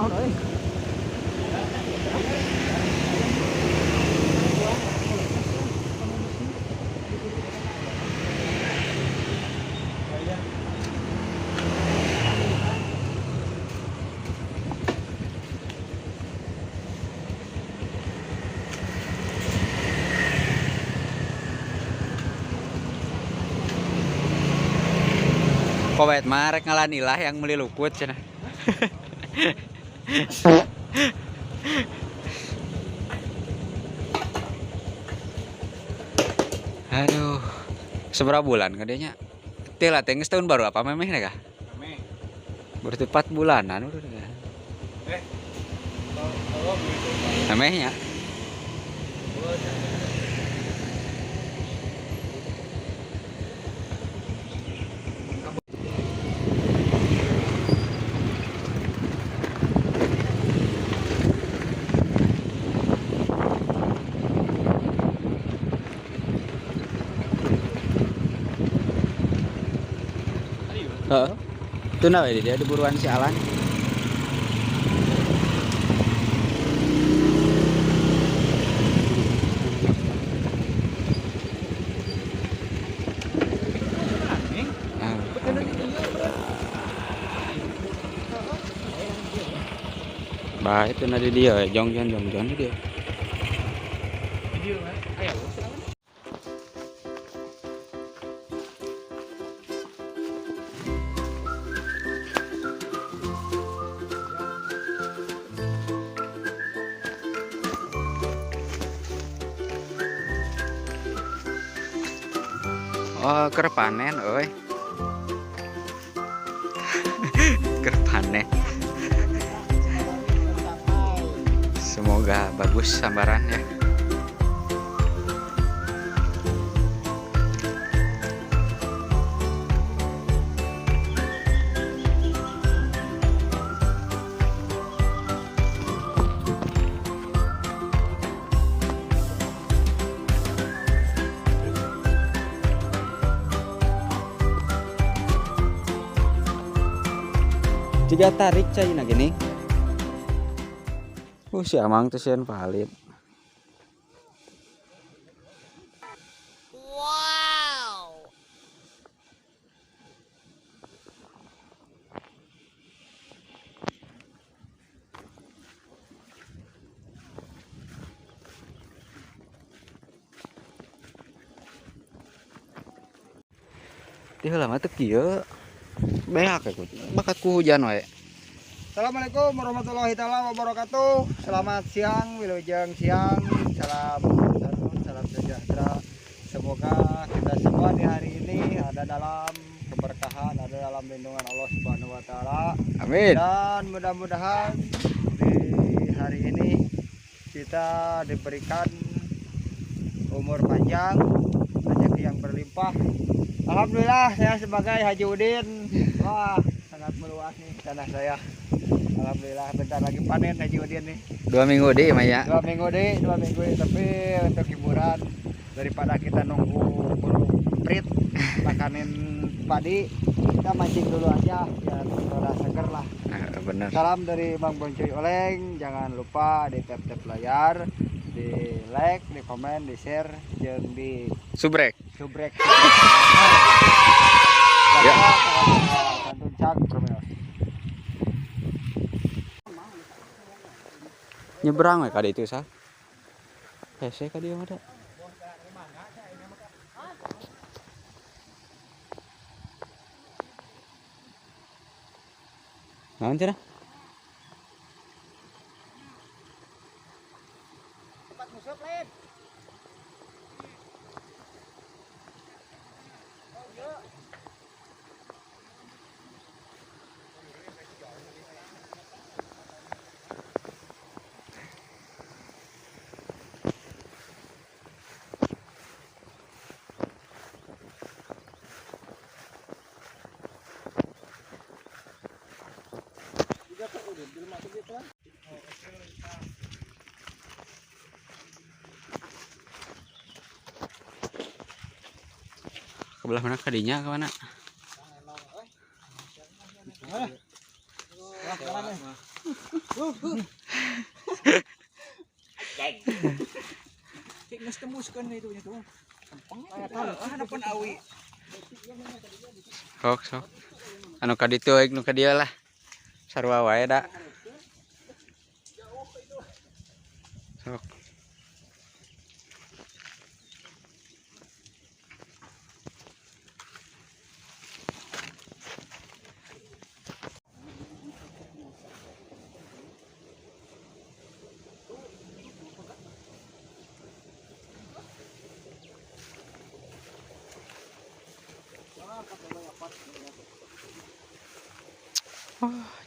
Naon euy? Kowet mah rek ngalanilah yang meuli lukut cenah. Aduh, seberapa bulan kadenya? Teh lah teh geus tahun baru apa memeh kah? Memeh. Berarti 4 bulanan udah. Memehnya. Heeh. Itu nah dia di buruan si Alan. Bah itu nadi dia jongjon jongjon dia. Oh, keur panen euy. Keur panen. Semoga bagus sambaran ya. Tiga tarik cai na gini. Si Amang tuh sieun palit. Wow. Teu lama teu kieu. Beak aku. Bakat ku hujan wae. Assalamualaikum warahmatullahi taala wabarakatuh. Selamat siang, wilujeng siang. Salam santun, salam sejahtera. Semoga kita semua di hari ini ada dalam keberkahan, ada dalam lindungan Allah Subhanahu wa taala. Amin. Dan mudah-mudahan di hari ini kita diberikan umur panjang, rezeki yang berlimpah. Alhamdulillah saya sebagai Haji Udin, wah sangat meluas nih tanah saya. Alhamdulillah bentar lagi panen Haji Udin nih. 2 minggu deh Maya. 2 minggu deh, 2 minggu deh. Tapi untuk hiburan daripada kita nunggu burung emprit makanin padi, kita mancing dulu aja biar rada seger lah. Nah, bener. Salam dari Bang Boncoy Oleng, jangan lupa di tap-tap layar, di like, di komen, di share, jeung di subrek. Subrek. Ya. Santun cang Promeos. Nyebrang we ka ditu sal. Hese ka dieu mah da. Naon cenah? Tempat musuh lain. Ke belah mana kadinya ke mana? Cek geus tembuskeun itu nya tuh. Hanapan awi. Sok sok. Anu ka ditu aing nu ka dieu lah. Sarua wae da. Sok.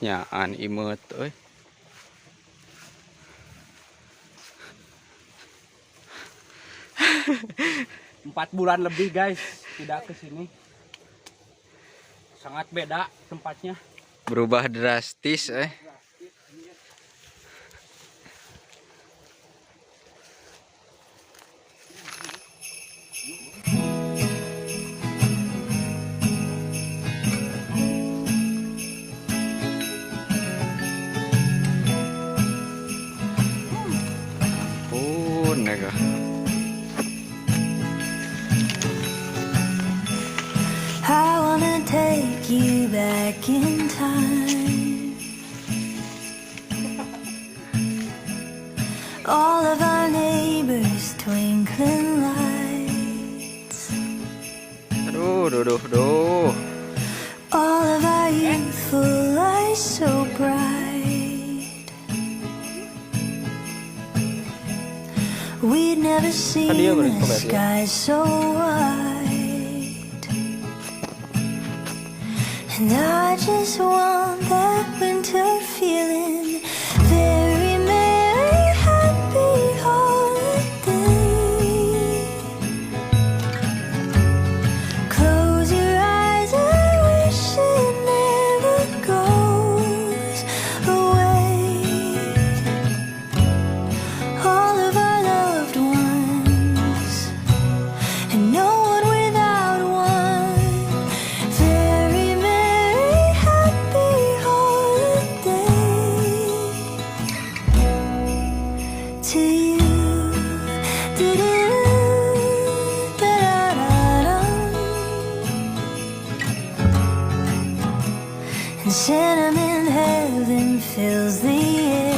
Nyaan imeut euy. 4 bulan lebih guys tidak ke sini. Sangat beda tempatnya. Berubah drastis eh. Ampun ya. I wanna take you back in time. All of our neighbors twinkling lights. Aduh, duh, duh, duh. All of our youthful lights so bright. We'd never seen the sky so wide. And I just want that winter feeling. Very merry, happy holiday. Close your eyes and wish it never goes away. All of our loved ones, and no one without one. Very merry, happy holiday to you. Do-do-do, da-da-da-dum. And cinnamon heaven fills the air.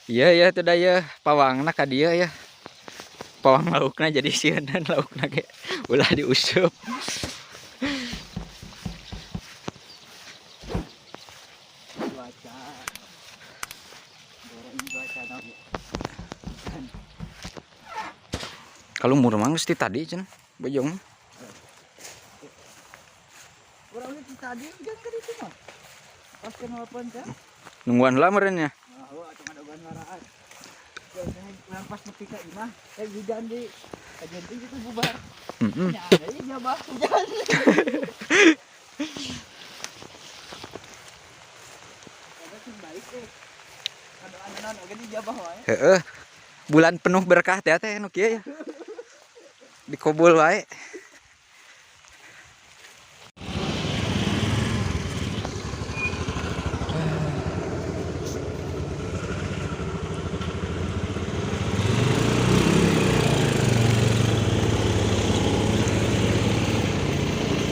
Iya ya itu dah ya pawangna ka dieu ya. Pawang laukna jadi sieunan laukna ge ulah diusup. Cuaca. Goreng cuaca nabi. Kalau murah mah geus ti tadi cenah bojong. Urang ti tadi hujan ka ditu mah. Pas ke nelpon teh. Nungguan lah meureun nya. Ah, atuh ngadogan ngaraan. Biasanya urang pas nepi ka imah, hujan di kajian teh gitu bubar. Heeh. Nya ada jabah hujan. Eta sih baik eh. Kadoan naon oge di jabah wae. Heeh. Bulan penuh berkah teh teh nu kieu ya. Dikobul wae.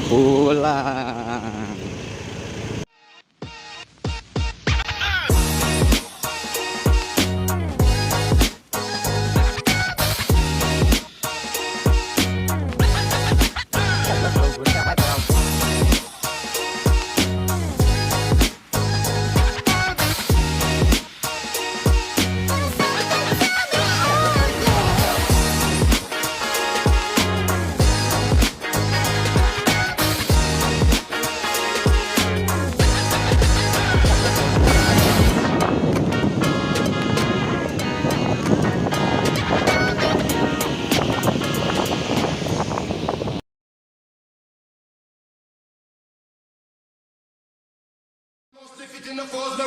Pulang. If it in the falls, no.